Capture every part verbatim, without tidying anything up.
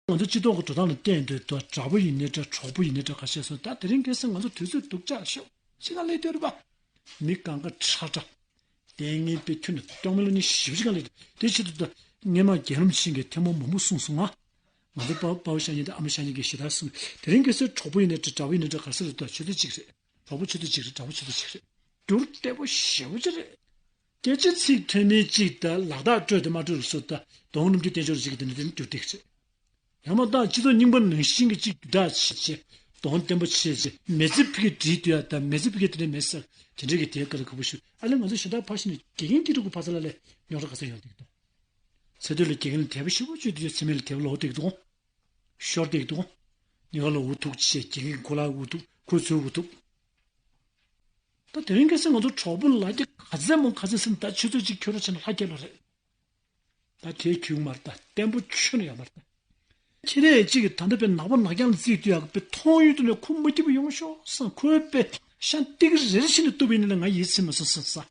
ང་ཚོ་སྤྱི་ཚོགས་ཀྱི་འགྲོ་སྟངས་ལ་བལྟས་འདོད་དོ། དགྲ་བོ་ཡིན་ནའི་འདྲ། གྲོགས་པོ་ཡིན་ནའི་འདྲ། ཁ་ཤས་སོང་ད་དེ་རིང་ཁ་སང་ང་ཚོ་དུས་ཚོད་སྡུག་ཅག་ཤོག་ཤི་ཁ་ལས་སྟོད་རེད་པ། མི་གང་ག་ཁྲ་ཁྲ། ལྟས་ངན་དཔེ་ཁྱོན་ནས་གཏོང་མི་ལོ་ནི་ཞིབ་ཅིག་ག་ལས་དེ་ཕྱི་དུ་ད་སྔས་མ་རྒྱལ་ལམ་ཆེན་གྱི་ཐལ་མོ་མང་པོ་གསུངས་སོང་ང་། ང་ཚོ་དཔའ་དཔའ་བོ་ཤ་ཉེ་དང་ཨ་མ་ཤ་ཉེ་གི་ཞེ་དྲག་གསུངས། དེ་རིང་ཁ་སང་གྲོགས་པོ་ཡིན་ནའི་འདྲ། དགྲ་བོ་ཡིན་ནའི་འདྲ། ག་ས་རེད་དོ། ཆུ་ཚོད་གཅིག་རེད། གྲོགས་པོ་ཆུ་ཚོད་གཅིག་རེད། དགྲ་བོ་ཆུ་ཚོད་གཅིག་རེད། འགྱུར་བདེ་པོ་ཞེ་པོ་ཅིག་རེད། སྐད་ཆ་ཚིག་ཐོན་མིན་གཅིག་དང་ལག་རྟགས་སྤྲོད་དེ་མ་སྤྲོད་རུ་སོ་ད་གདོང་རྣམ་འགྱུར་བསྟན་ཆོག་རེ་ཞིག་གི་དེ་འདྲ་དེ་འགྱུར་བདེ་གི་རེད། ཡང་མ་གཏོགས་སྤྱི་ཚོགས་རྙིང་པ་ནང་བཞིན་གྱི་གཅིག་རྒྱུ་དག་བྱེད་བྱེད། གདོང་བརྟན་པོ་བྱེད་བྱེད། མི་ཚེ་ཕ་གིར་བྲིས་དུས་ཡ་དང་མི་ཚེ་ཕ་གིར་དེ་འདྲ་མེད་ཟེར་དེ་འདྲ་གི་དེའི་སྐོར་ལ་ག་པོ་ཞུ། ཨ་ལེ་ང་ཚོ་གཞན་དག་ཕར་ཕྱིན་ནས་དགེ་རྒན་སྐྱིད་སྡུག་གི་ཕ་ས་ལ་ལས་རྙོག་དྲ་ག་ཚོད་ཡོང་བསྡད་ཀྱི་འདུག་ཚེ་སྟོད་ལ་དགེ་རྒན་ལ་དད་པ་ཞེ་པོ་བྱེད་དུས་ཚོད་ཚེ་སྨད་ལ་དད་པ་ལོག་བསྡད་ཀྱི་འདུག་ཤོར་བསྡད་ཀྱི་འདུག་ཉེ་ག་ལ་འུ་ཐུག་བྱེད། དགེ་རྒན་གྱི་ཁོ་ལ་འུ་ཐུག་ཁོ་ཚོའི་འུ་ཐུག་ད་དེ་རིང་ཁ་སང་ང་ཚོ་གྲོགས་པོ་ལ་རྒྱ་ག་ཚད་མང་ག་ཚད་སེམས་ད་ཆུ་ཚོད་གཅིག་འཁྱོལ་རོགས་བྱས་ན་ལྷ་རྒྱལ་ལོ་རེད། ད་དེའི་ཁྱོད་མར་ལྟ། བརྟན་པོ་ཁྱོན་ནས་ཡོད་མ་རེད་ད། ཁྱེད་རས་གཅིག་གིས་ད་ལྟ་པའི་ནག་པོ་ནག་རྐྱང་ལ་བརྩིས་དུས་ཡག་པའི་མཐོང་ཡུལ་དུ་ནས་ཁོ་མ་སྐྱིད་པོ་ཡོང་ཤོག་བསམ། ཁོའི་དཔེ་ཤ་ཏིག་རེ་རེ་བཞིན་དུ་གཏུབ་པ་ཡིན་ན་ང་ཡིད་ཚིམ་མ་སོང་བསམ་ས།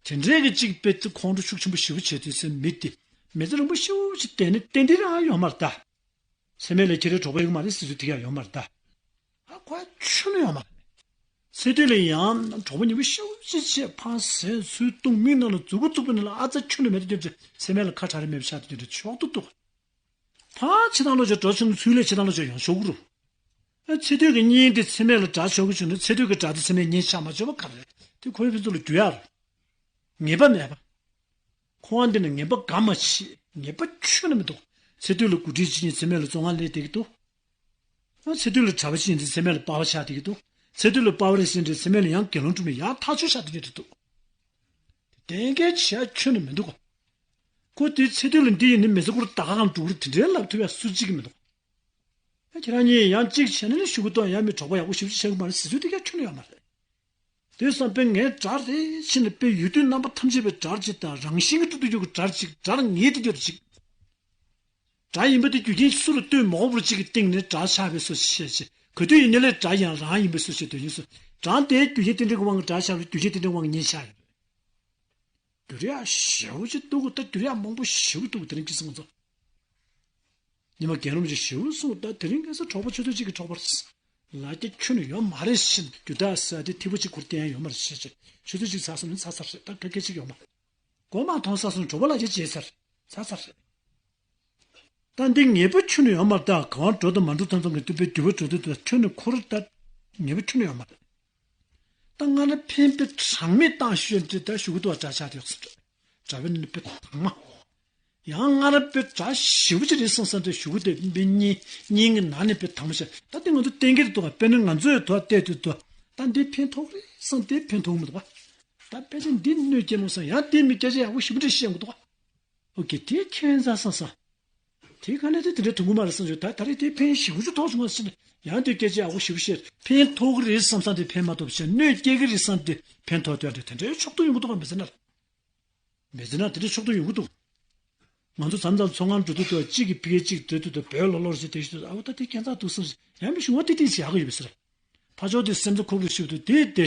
དེ་འདྲའི་གི་གཅིག་དཔེ་དེ་ཁོང་ཁྲོ་ཤུགས་ཆེན་པོ་ཞེ་པོ་བྱས་དུས་ཚེ་མི་དེ་མི་ཚེ་རིང་པོ་ཞེ་པོ་ཞིག་བསྡད་ནས་ཏན་ཏན་རང་ཡོད་མ་རེད་ད། སེམས་མེད་ལ་ཁྱེད་རའི་གྲོགས་པོ་ཡོད་མ་རེད་ཟེར་ཚུལ་དེ་ཡང་ཡོད་མ་རེད་ད། ཨ་ཁོ་ཁྱོན་ནས་ཡོད་མ་རེད། ཚེ་སྟོད་ལ་ཡང་གྲོགས་པོ་ཉེ་པོ་ཤོག་ཅིག་བྱས་ཕངས་སེམས་ཚུལ་གཏོང་མིག་ནང་ལ་མཛུབ་གུ་བཙུགས་པ་ནི་ལ་ཨ་ཙ་ཁྱོན་ནས་མེད་དུ་འགྱུར་ཏེ་སེམས་མེད་ལ་ཁ་གྲ་རེ་མེད་པ་ཆགས་དུ་འགྱུར་ཏེ་ཆོག་ཏུ་འདུག་ཕར་ཕྱི་ནང་ལོགས་ཀྱི་འགྲོ་ཆུང་ཚུལ་ལས་ཕྱི་ནང་ལོགས་ཀྱི་ཡང་ཤོག་གུ་རུ། ཨ་ཚེ་སྟོད་ཀྱི་གཉེན་དེ་ཚེ་སྨད་ལ་དགྲ་ཆོག་གི་བྱུང་ན་ཚེ་སྟོད་ཀྱི་དགྲ་དེ་ཚེ་སྨད་གཉེན་ཆགས་མ་ཆོག་པ་ག་རེ་རེད། དེ་ཁོའི་ཕན་ཚུན་ལ་རྒྱུས་ཡག་རུ། ངེས་པ་མེད་པ། ཁོ་བ་འདི་ནི་ངན་པ་འགའ་མ་མཆིས། ངན་པ་ཁྱོན་ནས་མི་འདུག་ཚེ་སྟོད་ལ་འགོ་ཁྲིད་ཅིག་ཡིན་ཚེ་སྨད་ལ་བཙོན་ཁང་ལས་བསྡད་ཀྱི་འདུག་ཨ་ཚེ་སྟོད་ལ་གྲྭ་པ་ཅིག་ཡིན་ཚེ་སྨད་ལ་པ་ཕ་ཆགས་བསྡད་ཀྱི་འདུག་ཚེ་སྟོད་ལ་པ་ཕ་རེད་ཟེར་འདྲ་ཚེ་སྨད་ལ་ཡང་དགེ་སློང་སྒྲུབ་ནས་ཡང་ཐག་ཆོད་ཆགས་བསྡད་ཀྱི་འདུག་དེ་འགའི་བྱས་ཁྱོན་ནས་མི་འདུག་ཁོ་དེ་ཚེ་སྟོད་ལ་འདི་ཡིན་ནི་མི་ཚེ་ཁོར་ད་ག་གང་འགྲོ་གི་རེད། དེ་འདྲའི་ལབ་ཐུབ་ཡ་སུ་གཅིག་གི་མི་འདུག་ཁྱེད་རང་གཉིས་ཡང་གཅིག་བྱས་ན་ནི་ཤུ་གུ་གཏོང་ཡ་མི་གྲོགས་པོ་ཡག་པོ་ཞིབ་ཅིག་བྱེད་གི་མ་རེད་ཟེར་ཚུལ་དེ་ག་ཁྱོན་ནས་ཡོད་མ་རེད། དེ་བསམ་པའི་ངའི་དགྲ་རེ་ཕྱིན་ནས་དཔེ་ཡུལ་དུས་རྣམ་པ་ཐམས་ཅད་པའི་དགྲ་གཅིག་དང་རང་བཞིན་གྱི་སྤྲོ་བསྡུ་རྒྱུ་གི་དགྲ་གཅིག་དགྲར་ངེས་ཏེ་འགྱུར་གཅིག་དགྲ་ཡིན་པ་དེ་རྒྱུ་རྐྱེན་སུ་ལ་ལྟོས་མ་འོངས་པར་གཅིག་གི་སྟེང་ནས་དགྲ་ཆགས་པའི་སོ་ཞེས་བྱས་ག་དུས་ཡིན་ནའི་ལས་དགྲ་ཡང་རང་ཡིན་པའི་སོ་ཞེས་འདོད་ཡིན་སོ། དགྲ་དེའི་རྒྱུ་རྐྱེན་དེ་འདྲའི་དབང་གིས་དགྲ་ཆགས་པའི་རྒྱུ་རྐྱེན་དེ་འདྲའི་དབང་གིས་གཉེན་ཆགས་ཡོད། རྒྱུ་རེ་ཡག་ཞེ་པོ་ཅིག་འདུག་གོ་ད་རྒྱུ་རེ་ཡག་མང་པོ་ཞེ་པོ་འདུག་གོ་དེ་རིང་ཁྱི་སང་ཚོ། ཉི་མ་རྒན་རབས་ཅིག་ཞེ་པོ་གསུངས། ད་དེ་རིང་ཁ་སང་གྲོགས་པོ་ཆུ་ཚོད་གཅིག་གི་གྲོགས་པོ་རེད། ལ་རྒྱ་ཁྱོན་ནས་ཡོད་མ་རེད་ཤི་རྒྱུ་ད་ཟེར་དེ་ཐིག་པོ་གཅིག་ཁུར་བསྟན་ཡ་ཡོད་མ་རེད་ཤི་ཆུ་ཚོད་གཅིག་ཚར་སོང་ནི་ཚར་ཚར་རེད། ད་ག་གེ་གཅིག་ཡོད་མ་རེད། མགོ་མ་ཐོན་ས་སོང་གྲོགས་པོ་ལ་རྒྱ་བྱས་ཚར་ཚར་ཚར་རེད། ད་འདི་ངེས་པ་ཁྱོན་ནས་ཡོད་མ་རེད། ད་གང་འགྲོ་དང་མ་འགྲོ་ཐམ་ཚང་གི་སྟོན་པའི་འགྱུར་བ་འགྲོ་དུས་ད་ཁྱོན་ནས་ཁོ་ར་ད་ངེས་པ་ཁྱོན་ནས་ཡོད་མ་རེད། ད་ང་ར་ཕན་པའི་གྲངས་མེད་བཏང་ཤོད་འདི་ད་ཞུ་གི་འདུག་བ་དགྲ་ཆགས་དེ་ཡོག་སུ་འདྲ་བའི་ནི་དཔེ་དྭངས་མ། ཡང་ང་ར་དཔེ་དགྲ་ཞེ་པོ་ཅིག་རེད་བསམ་བསམ་དེ་ཞུ་གི་དེ་དཔེ་གཉིས་གཉིས་ཀྱི་ནང་ནས་དཔེ་དྭངས་མ་ཤར། ད་དེ་ང་ཚོ་གཏན་འཁེལ་འདུག་བ་དཔེར་ན་ང་ཚོའི་ཐོག་བལྟས་དུས་ད་ད་འདི་ཕན་ཐོགས་རེད་བསམ་དེ་ཕན་ཐོགས་མི་འདུག་བ། ད་དཔེ་ཆ་འདི་གནོད་སྐྱེལ་ལོང་བསམ་ཡང་དེ་མི་སྐད་ཆ་ཡག་པོ་ཞེ་པོ་འདྲ་བཤད་མི་འདུག་བ། ཨོ་ཀེ་དེ་ཁྱད་མཚར་བསམ་བསམ། དེ་ག་ནས་དེ་དེ་འདྲའི་དུང་གུ་མ་རེད་བསམ་བྱུང་། ད་ད་རེས་དེ་ཕན་ཞེ་པོ་ཅིག་ཐོགས་བྱུང་བ་ཟེར་ནས་ཡང་དེ་སྐད་ཆ་ཡག་པོ་ཞེ་པོ་བཤད་ཕན་ཐོགས་ཀྱི་རེད་བསམ་བསམ་དེ་ཕན་མ་ཐོགས་བཤད་གནོད་སྐྱེལ་གྱི་རེད་བསམ་དེ་ཕན་ཐོགས་དོན་དེ་དེ་འདྲའི་ཕྱོགས་གཏོགས་ཡོང་གི་འདུག་གམ་མི་ཟེར་ན། མི་ཟེར་ན་དེ་འདྲའི་ཕྱོགས་གཏོགས་ཡོང་གི་འདུག་ང་ཚོ་མཚམས་མཚམས་ཚོང་ཁང་འགྲོ་དུས་དུ་གཅིག་གིས་ཕ་གིར་གཅིག་སྡོད་དུས་དུ་བོད་ལོ་ལོར་ཟེར་དེ་ཞིག་ཏུ་ཨ་བོ་ད་དེ་ཁྱད་མཚར་འདུག་བསམ་ཡང་མི་ཞུ་བ་དེ་དེ་ཞིག་ཡག་གི་ཡོད་པས་ཟེར། ཕ་ཕྱོགས་དེ་སེམས་ཚ་ཁོག་པོ་ཞིག་ཏུ་དེ་དེ་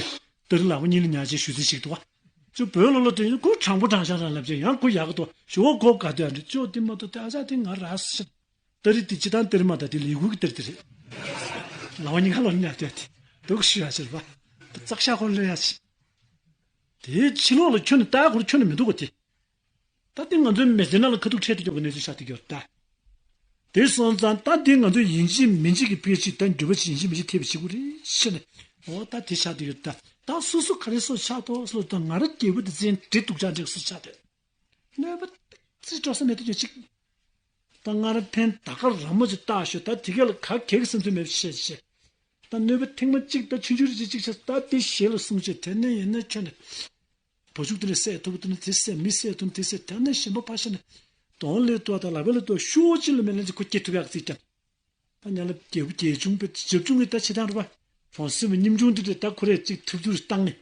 ཏི་རི་ལག་པ་གཉིས་ལ་ཉལ་ཆེ་ཞུ་ཚེ་ཞིག་འདུག་བ། ཅོ་བོད་ལོ་ལོ་དེ་ཁོ་དྲང་པོ་དྲང་བཞག་རང་ལབ་ཅེ་ཡང་ཁོ་ཡག་གི་འདུག་ཞུ་བ་ཁོ་ག་དུས་ཨ་འདྲི་ཅོ་དེ་མ་གཏོགས་དེ་ཨ་ཅག་དེ་ང་ར་ཟེར། ཏི་རི་དེ་སྤྱི་བཏང་ཏི་རི་མ་ད་དེ་ལས་འགུལ་གྱི་ཏི་རི་དེ་རེད། ལག་པ་གཉིས་ཀ་ལོ་ཉལ་དེ་དེ་འདུག་ཞུ་ཡ་ཕྱིར་བ། ཙག་ཤ་ཁོ་ལོས་ཡ་ཕྱིར། དེའི་ཕྱི་ལོགས་ལ་ཁྱོན་ནས་ལྟ་ཁོར་ཁྱོན་ནས་མི་འདུག་གོ་དེ། ད་དེ་ང་ཚོའི་མི་ཚེ་ནང་ལ་ཁ་ཐུག་འཕྲད་དུ་འཇོག་གི་གནས་ཚུལ་ཤར་དུ་གྱུར་ད། དེ་སོང་ཙང་ད་དེ་ང་ཚོ་ཡིན་གཅིག་མིན་གཅིག་གི་ཕལ་ཆེར་ད་འགྱུར་བ་ཅིག་ཡིན་གཅིག་མིན་གཅིག་ཐེབས་པ་བྱེད་དགོས་རེད་ཤེས་ནས། འོ་ད་དེ་ཤར་དུ་གྱུར་ད། ད་སོ་སོ་ག་རེ་སོ་ཆགས་ཐོག་སོ་ད་ང་ར་རྒྱལ་པོ་དེ་བཙན་འདྲེ་སྡུག་ཅག་འདྲེ་སོ་ཆགས་དེ། གནོད་པ་ཙི་སྤྲོ་ས་མེད་དུ་གྱུར་ཅིག་ད་ང་ར་ཕན་ད་ག་ར་མོ་ཅིག་བཏགས་ཤོག་ད་དེ་ག་ལ་ག་གེ་གི་སེམས་ཚོད་མེད་པ་བཤད་བཤད། ད་གནོད་པ་ཐེངས་མ་གཅིག་ད་ཆུང་ཆུང་རེ་ཅིག་གཅིག་བྱས་ད་དེ་ཞེ་ལ་སྲུང་བྱས་དེ་ནས་ཡིན་ན་ཁྱོད་ནས། བུ་ཕྲུག་དེ་ནས་བསད་ཐུབ་དེ་ནས་དེ་བསད་མི་བསད་ཐུབ་དེ་བསད་དེ་ནས་གཞན་པ་ཕར་ཤ་ནས་གདོང་ལས་ཏོ་དང་ལག་པ་ལས་ཏོ་ཤོག་ཅི་ལ་མེད་ལན་ཅིག་ཁོ་སྐྱེ་ཐུབ་ཡག་ཅིག་ཀྱང་། ད་ཉ་ལ་རྒྱལ་བུ་རྒྱལ་ཆུང་པའི་བྱབ་ཆུང་གི་ད་ཆེ་ཐང་རུ་བ་གྲོང་གསེབ་མི་ཉམ་ཆུང་དེ་འདྲ་ད་ཁོ་རས་ཅིག་ཐུབ་ཚུར་བཏང་ནས།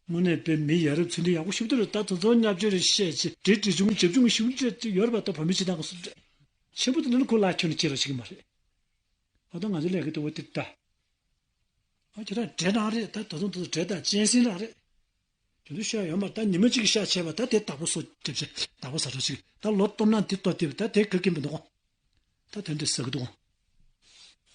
དངོས་གནས་པའི་མི་ཡ་རབས་ཚུལ་འདི་ཡག་པོ་ཞིག་འདུག་རེད། ད་དེ་ཚོ་བརྙས་བཅོས་རེ་བཤད་ཅིག་འདྲེ་འདྲེ་ཆུང་བྱབ་ཆུང་གི་ཞིག་འདྲེ་ཡོད་རེད་པ། ད་བོད་མི་སྤྱི་བཏང་གི་སུ་འདྲེ་ཆེན་པོ་དེ་འདྲ་ནི་ཁོ་ལ་ཁྱོན་ནས་ཁྱེར་རོ་ཞིག་མ་རེད། ཨ་ད་ང་ཚོ་ལས་ཀ་དེ་བ་དེ་ད། ཨ་ཁྱེད་རང་འདྲེ་རང་རེད། ད་ད་དུང་དུ་འདྲེ་དང་གཅན་གཟན་རང་རེད། དེ་ཚོ་ཤ་ཡོད་མ་རེད། ད་ཉི་མ་གཅིག་ཤ་ཆད་པ་ད་དེ་བདག་པོ་སོ་རྒྱབ་ཆེ་བདག་པོ་ཟ་འགྲོ་ཞིག་ད་ལོ་སྟོབས་ན་དེ་ལྟོ་དེ་ད་དེ་ག་གིན་པ་འདུག་གོ། ད་དོན་དེ་ཟ་གི་འདུག་ག་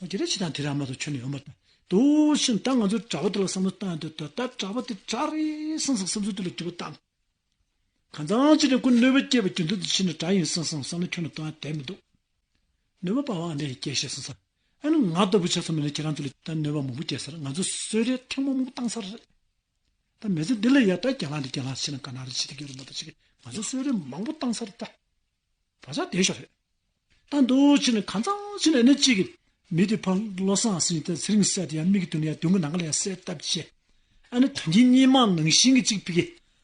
འོ་དེ་རེད། ཕྱི་དང་དེ་རང་མ་གཏོགས་ཁྱོན་ནས་ཡོད་མ་རེད། དེ་བཞིན་ད་ང་ཚོས་གྲྭ་པ་དེ་ལ་བསམ་བློ་བཏང་ཡོང་དུས། ད་གྲྭ་པ་དེ་གྲྭ་རེད་བསམ་བསམ་བསམ་ཚུལ་དེ་ལ་འགྱུར་བ་བཏང་། གང་འཚམ་ཅིག་ནས་ཁོ་གནོད་པ་སྐྱེལ་བའི་རྒྱུ་མཚན་དེ་ཕྱིན་ནས་གྲྭ་ཡིན་བསམ་བསམ་བསམ་བློ་ཁྱོན་ནས་གཏོང་ཡ་དེ་མི་འདུག་གནོད་པ་པ་བ་འདྲ་ཡི་སྐྱེ་ཤེས་སོང་ཙང་། ཨ་ནི་ང་ལྟ་བུ་ཆ་ཚང་མ་ནི་ཁྱེད་རང་ཚོ་ལ་ད་གནོད་པ་མང་པོ་སྐྱེལ་ས་རེད། ང་ཚོ་གསོལ་རས་ཐེངས་མ་མང་པོ་བཏང་ས་རེད། ད་མི་ཚེ་འདི་ལ་ཡ་ད་རྒན་ལགས་འདི་རྒན་ལགས་ཕྱིན་ན་དགའ་སྣང་རེ་བྱེད་ཀྱི་ཡོད་རེད་མ་གཏོགས་ཅིག་ང་ཚོ་གསོལ་རས་མང་པོ་བཏང་ས་རེད་ད། བ་ཚ་བསྡད་ཤོག་རེད། ད་འདུག་ཕྱིན་ནས་གང་འཚམ་ཕྱིན་ནས་ཨ་ནི་གཅིག་གིས་མི་དེ་ཕར་བློ་བཟང་ཟེར་ཡིན་ད་ཚེ་རིང་ཟེར་དེ་ཡང་མིག་གི་མདུན་ལ་ཡ་མདུན་གྱི་ནང་ལ་ཡ་གསལ་བཏབ་བྱས། ཨ་ནི་ད་གིན་སྔོན་མ་ནང་བཞིན་གྱི་གཅིག་ཕ་གི་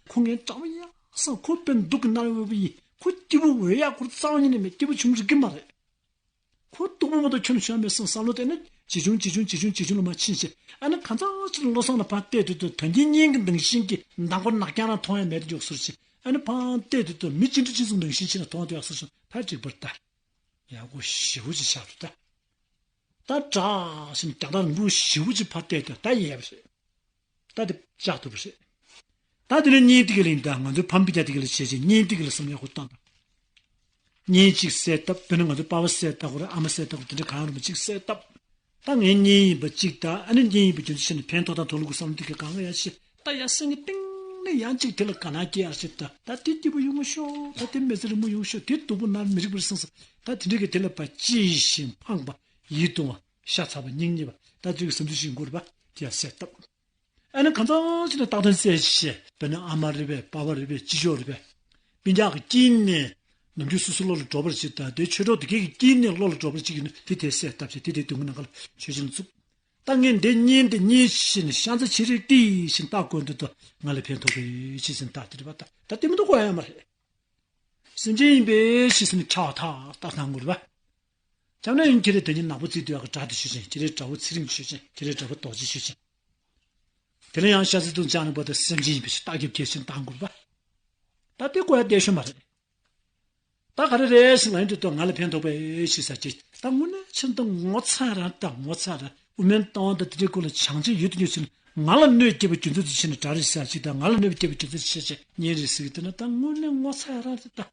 ཁོ་ངའི་གྲྭ་པ་ཡག་ས། ཁོ་དཔེ་སྡུག་གི་མནར་འོས་པ་ཡིན། ཁོ་སྐྱིད་པོ་འོས་ཡག་ཁོར་རྩ་བ་ཉིད་ནས་མེད། སྐྱིད་པོ་བྱུང་རིགས་ཀྱི་མ་རེད། ཁོ་སྡུག་པོ་མ་གཏོགས་ཁྱོན་ནས་བྱུང་མེད་བསམ་བསམ་བློ་དེ་ནི་ཇེ་ཆུང་ཇེ་ཆུང་ཇེ་ཆུང་ཇེ་ཆུང་ལ་མར་ཕྱིན་བྱས། ཨ་ནི་གང་འཚམ་ཕྱིན་བློ་བཟང་ལ་ཕར་བལྟས་དུས་དུས་ད་གིན་སྔོན་གྱི་ནང་བཞིན་གྱི་མདང་དགོང་ནག་རྐྱང་རང་མཐོང་ཡ་མེད་དུ་འཇོག་ཟེར་བྱས། ཨ་ནི་ཕར་བལྟས་དུས་དུས་མི་ཅི་འདྲ་ཅི་བཟུང་ནང་བཞིན་ཕྱིན་ནས་མཐོང་དུ་ཡག་ཟེར་བྱུང་། ད་འགྲིག་པར་ལྟ། ཡག་པོ་ཞེ་པོ་ཅིག་ཆགས་འདུག་ད། ད་དྲག་ཕྱིན་རྒྱང་ཐག་རིང་པོ་ཞེ་པོ་ཅིག་ཕར་བལྟས་དུས་ད་ཡལ་བ་རེད། ད་དེ་བཅག་ཐུབ་པ་རེད། ད་དེ་ནས་གཉེན་ཐིག་གི་ལིང་། ད་ང་ཚོའི་ཕམ་པི་ཏ་ཐིག་ལ་བྱས་བྱས་གཉེན་ཐིག་ལ་བསམ་ཡག་པོ་བཏང་དང་། གཉེན་གཅིག་གསལ་བཏབ། དཔེར་ན་ང་ཚོའི་པ་ཕ་གསལ་བཏབ་དགོས་རེད། ཨ་མ་གསལ་བཏབ་དགོས། དེ་འདྲ་གང་རུང་བ་གཅིག་གསལ་བཏབ། ད་ངའི་གཉེན་ཡིན་པ་གཅིག་དང་། ཨ་ནི་གཉེན་ཡིན་པའི་རྒྱུ་མཚན་བྱས་ནས་ཕན་ཐོགས་དང་དོ་ལུ་གུ་བསམ་སྟེ་གི་གང་ག་ཡ་ཤེས། ད་ཡ་སེང་གེ་སྟེང་ནས་ཡང་གཅིག་དེ་ལ་དགའ་སྣང་སྐྱེ་ཡ་ཤེས། ད་ད་དེ་སྐྱིད་པོ་ཡོང་ཤོག་ད་དེ་མི་ཚེ་རིང་མོ་ཡོང་ཤོག་དེ་སྡུག་པོ་མནར་མི་རིགས་པར་སེམས་སོ། ད་དེ་འདྲ་གི་དེ་ལ་ཕར་ལྕི་ཞིང་ཕངས་པ། ཡིད་གདུང་བ། ཤ་ཚ་བ། སྙིང་ཉེ་བ། ད་དེ་གི་བསམ་ཚུལ་ཞིག་འགོར་བ་དེ་ཡ་གསལ་བཏབ། ཨ་ནི་གང་འཚམ་ཅིག་ནས་རྟག་དོན་གསལ་བཤད། དཔེར་ན་ཨ་མ་རེད་པས། པ་ཕ་རེད་པས། ཅི་ལྕོགས་རེད་པས། སྤུན་ཀྱག་གི་དཀྱིལ་ནས་ནམ་རྒྱུན་སོ་སོ་བློ་ལ་འགྲོ་བར་བྱེད། ད་དེ་ཆོས་གྲོགས་དེ་གའི་གི་དཀྱིལ་ནས་བློ་ལ་འགྲོ་བར་བྱེད་ཀྱི་ནི་དེ་དེ་གསལ་བཏབ་བྱས། དེ་དེ་མདུན་གྱི་ནང་ཁ་ལ་མཆོད་སྦྱིན་བཙུགས། ད་ངས་འདི་གཉེན་འདི་གཉེན་ཤེས་ནས་ཤ་ཚ་ཆེ་རིགས་ཏི་ཞིག་བལྟ་དགོས་འདུག་ད་ང་ལ་ཕན་ཐོགས་པའི་ཆེད་ཟིན་བལྟ་དེ་རེད་པ། ད་ད་དེ་མི་འདུག་གོ་ཡ་མ་རེད། སེམས་ཅན་ཡིན་པའི་ཕྱིར་ཟེར་ནས་ཁྲ་བ་ཐག་ཐག་གནང་དགོས་རེད་པ། ཁྱབ་ན་ཡིན། ཁྱེད་རེ་དེ་ཉིད་ནག་པོ་བརྩིས་དུས་ཡག་གི་གྲྭ་དེ་ཆོས་ཅན། ཁྱེད་རེ་གྲྭ་བོ་ཚེ་རིང་ཆོས་ཅན། ཁྱེད་རེ་གྲྭ་བོ་རྡོ་རྗེ་ཆོས་ཅན། དེ་ལ་ཡང་ཤ་ཚ་དུང་ཅང་རིང་པོ་དང་སེམས་ཅན་ཡིན་པའི་ཕྱིར་རྟགས་རྒྱབ་ཁྱེད་ཕྱིར་བཏང་དགོས་རེད་པ། ད་དེ་གོ་ཡ་བསྡད་ཤོད་མ་རེད། ད་ག་རེ་རེད་ཟེར་ལ་ཡིན་དུས་ད་ང་ལ་ཕན་ཐོགས་པའི་ཕྱིར་ཟེར་གྱི། ད་དངོས་གནས་ཕྱིར་ད་ངོ་ཚ་རང་ད་ངོ་ཚ་རང་དབུ་མའི་ལྟ་བ་ད་དེ་འདྲའི་སྐོར་ལ་བྱང་ཆེན་ཡོད་དུ་ཡོད་ཕྱིར། ང་ལ་གནོད་སྐྱེལ་བའི་རྒྱུ་མཚན་དུ་ཕྱིན་ནས་གྲྭ་རེད་ཟེར་ཅིག་དང་། ང་ལ་གནོད་པ་སྐྱེལ་བའི་རྒྱུ་མཚན་དུ་ཕྱིན་ཅིག་གཉེན་རེད་ཟེར་གི། དེ་ན་ད་དངོས་གནས་ངོ་ཚ་རང་རེད་ད།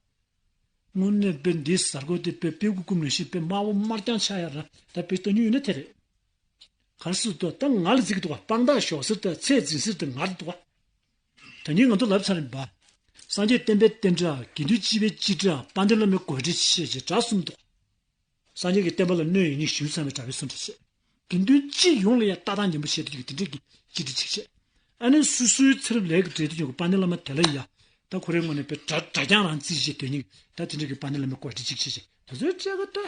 དངོས་གནས་དཔེ་འདིའི་གཟའ་འཁོར་དེ་དཔེ་དཔེ་ཀུ་ཀུ་ནང་བཞིན་དཔེ་དམར་པོ་དམར་རྐྱང་ཆགས་ཡ་ར། ད་དཔེ་ལྟ་ཉུལ་ཡོད་ན་དེ་རེད། ག་རེ་ཟེར་དུས་ད་ང་ལ་བརྩི་གི་འདུག་ག་དཔང་རྟགས་ཞོག་ཟེར་ད་ཚད་འཛིན་ཟེར་ད་ང་རེད་འདུག་ག་ད་ནི་ང་ཚོ་ལབ་ཚར་རིམ་པ། སངས་རྒྱས་བསྟན་པའི་བསྟན་དགྲ། དགེ་འདུན་གཅིག་པའི་སྤྱི་དགྲ། དཔལ་ལྡན་བླ་མའི་གོ་སྒྲིག་བྱེད་ཅེས་གྲྭ་གསུམ་འདུག་སངས་རྒྱས་ཀྱི་བསྟན་པ་ལ་གནོད་ཡོད་ཉེས་ཞུས་ཚར་བའི་གྲྭ་པའི་གསུང་འདྲ་བྱེད། དགེ་འདུན་སྤྱི་ཡོངས་ལ་ཡང་ལྟ་སྟངས་ངན་པ་བྱེད་དུ་ཡོད་དེ་འདྲས་ཀྱི་སྤྱི་འདི་ཅིག་བྱེད། ཨ་ནི་སོ་སོའི་ཚེ་རབས་ལས་ཀྱི་འབྲས་དུ་ཡོད་ཀྱི་དཔལ་ལྡན་བླ་མ་དེ་ལ་ཡ། ད་ཁོ་རའི་ངོས་ནས་དཔེ་དགྲ་དགྲ་རྐྱང་རང་རྩིས་བྱེད་དོན་སྙིང་ད་དེ་འདྲས་ཀྱི་དཔལ་ལྡན་བླ་མའི་གོ་སྒྲིག་ཅིག་བྱེད་ཅེས་དེ་ཚོའི་གྲས་ཀ་ད།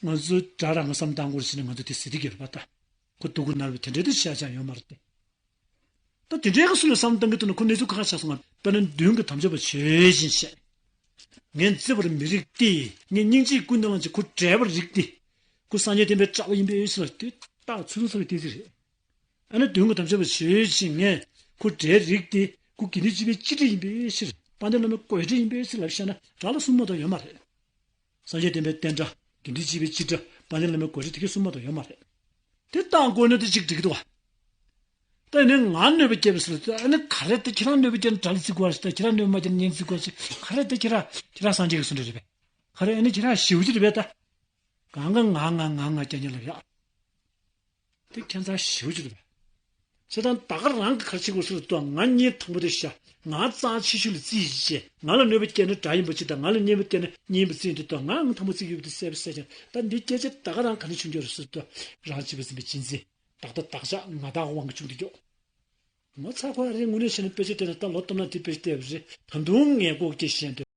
ང་ཚོའི་དགྲ་རང་གི་བསམ་བཏང་སྐོར་བྱས་ནས་ང་ཚོ་དེ་ཟེར་གྱི་ཡོད་རེད་པ་ད། ཁོ་སྡུག་གུ་ནར་བའི་དེ་འདྲའི་དེ་བཤད་ཅང་ཡོད་མ་རེད་དེ། ད་དེ་འདྲའི་ག་སུ་ལ་བསམ་བཏང་གི་འདུག་ན་ཁོ་གནས་ཚུལ་ཁ་ཁ་ཆགས་སོང་ང་། དཔེར་ན་མདུན་གྱི་དམ་བཅའ་བ་ཆོས་ཅན་བཤད། ངས་བརྩི་བར་མི་རིགས་ཏེ། ངས་སྙིང་རྗེའི་ཀུན་ཏུ་བླངས་ཀྱི་ཁོ་བསྒྲལ་བར་རིགས་ཏེ། ཁོ་སངས་རྒྱས་བསྟན་པའི་གྲྭ་པ་ཡིན་པའི་ཕྱིར་ལ་དེ་རྟགས་ཚུལ་ཚུལ་བསྟན་ཟིག་རེད། ཨ་ནི་མདུན་གྱི་དམ་བཅའ་བ་ཆོས་ཅན་ངས་ཁོ་བསྒྲལ་རིགས་ཏེ། ཁོ་དགེ་འདུན་གཅིག་པའི་སྤྱི་དགྲ་ཡིན་པའི་ཕྱིར། དཔལ་ལྡན་བླ་མའི་གོ་སྒྲིག་ཡིན་པའི་ཕྱིར་ལ་བཤད་ན་དགྲ་ལ་སྲུང་མ་དང་ཡོད་མ་རེད། སངས་རྒྱས་བསྟན་པའི་བསྟན་དགྲ། དགེ་འདུན་གཅིག་པའི་སྤྱི་དགྲ། དཔལ་ལྡན་བླ་མའི་གོ་སྒྲིག་དེ་གའི་སྲུང་མ་དང་ཡོད་མ་རེད། དེ་བཏང་དགོས་ན་དེ་གཅིག་འགྲིག་གི་འདུག་བ། ད་ནི་ང་གནོད་པ་སྐྱེལ་བ་ཟེར་ལ་ཨ་ནི་ག་རེ་ད་ཁྱེད་རང་གནོད་པ་སྐྱེལ་ན་དགྲ་ལ་བརྩི་དགོས་རེད། ད་ཁྱེད་རང་གནོད་མ་སྐྱེལ་ན་གཉེན་བརྩི་དགོས་ཟེར། ག་རེ་ད་ཁྱེད་རང་ཁྱེད་རང་སངས་རྒྱས་ཀྱི་གསུང་འདྲ་རེད་པས། ག་རེ་ཨ་ནི་ཁྱེད་རང་ཞེ་པོ་ཅིག་རེད་པས་ད། གང་ག་ང་ང་ང་ང་རྐྱང་རྐྱང་ལབ་ཡག་དེ་ཁྱད་མཚར་ཞེ་པོ་ཅིག་རེད་པས། བྱས་ཙང་ད་ག་རང་གི་ག་རེ་བྱེད་དགོས་ཟེར་ལ་ལྟོས། ང་གཉེན་དང་པོ་དེ་བཞག་ང་རྩ་ཆེ་ཤོས་ལ་བརྩིས་བྱས། ང་ལ་གནོད་པ་བསྐྱལ་ན་དགྲ་ཡིན་པ་ཅིག་དང་། ང་ལ་གནོད་པ་བསྐྱལ་ན་གཉེན་པ་བརྩིས་འདུག་ད་ང་ང་དང་པོ་བརྩི་གི་ཡོད་པ་དེ་གསལ་པོ་གསལ་ཀྱང་། ད་འདི་སྐད་ཆ་ད་ག་རང་ག་ནས་བྱུང་རྒྱུ་རེད་ཟེར་ལྟོས། རང་བྱས་པ་ཟིན་པའི་གཅེས་འཛིན། བདག་ལྟ་བདག་ཆགས་ང་བདག་དབང་གིས་བྱུང་འདུག་ཀྱོག་ངོ་ཚ་ཁོ་ཨ་རེ་དངོས་གནས་བྱས་ན་དཔེ་ཆ་བལྟས་ན་ད་ལོ་སྟོང་ན་དེ་དཔེ་ཆ་བལྟས་པ་རེད། ད་དུང་ངས་ལྐོག་སྐྱེས་བཤད་འདོད།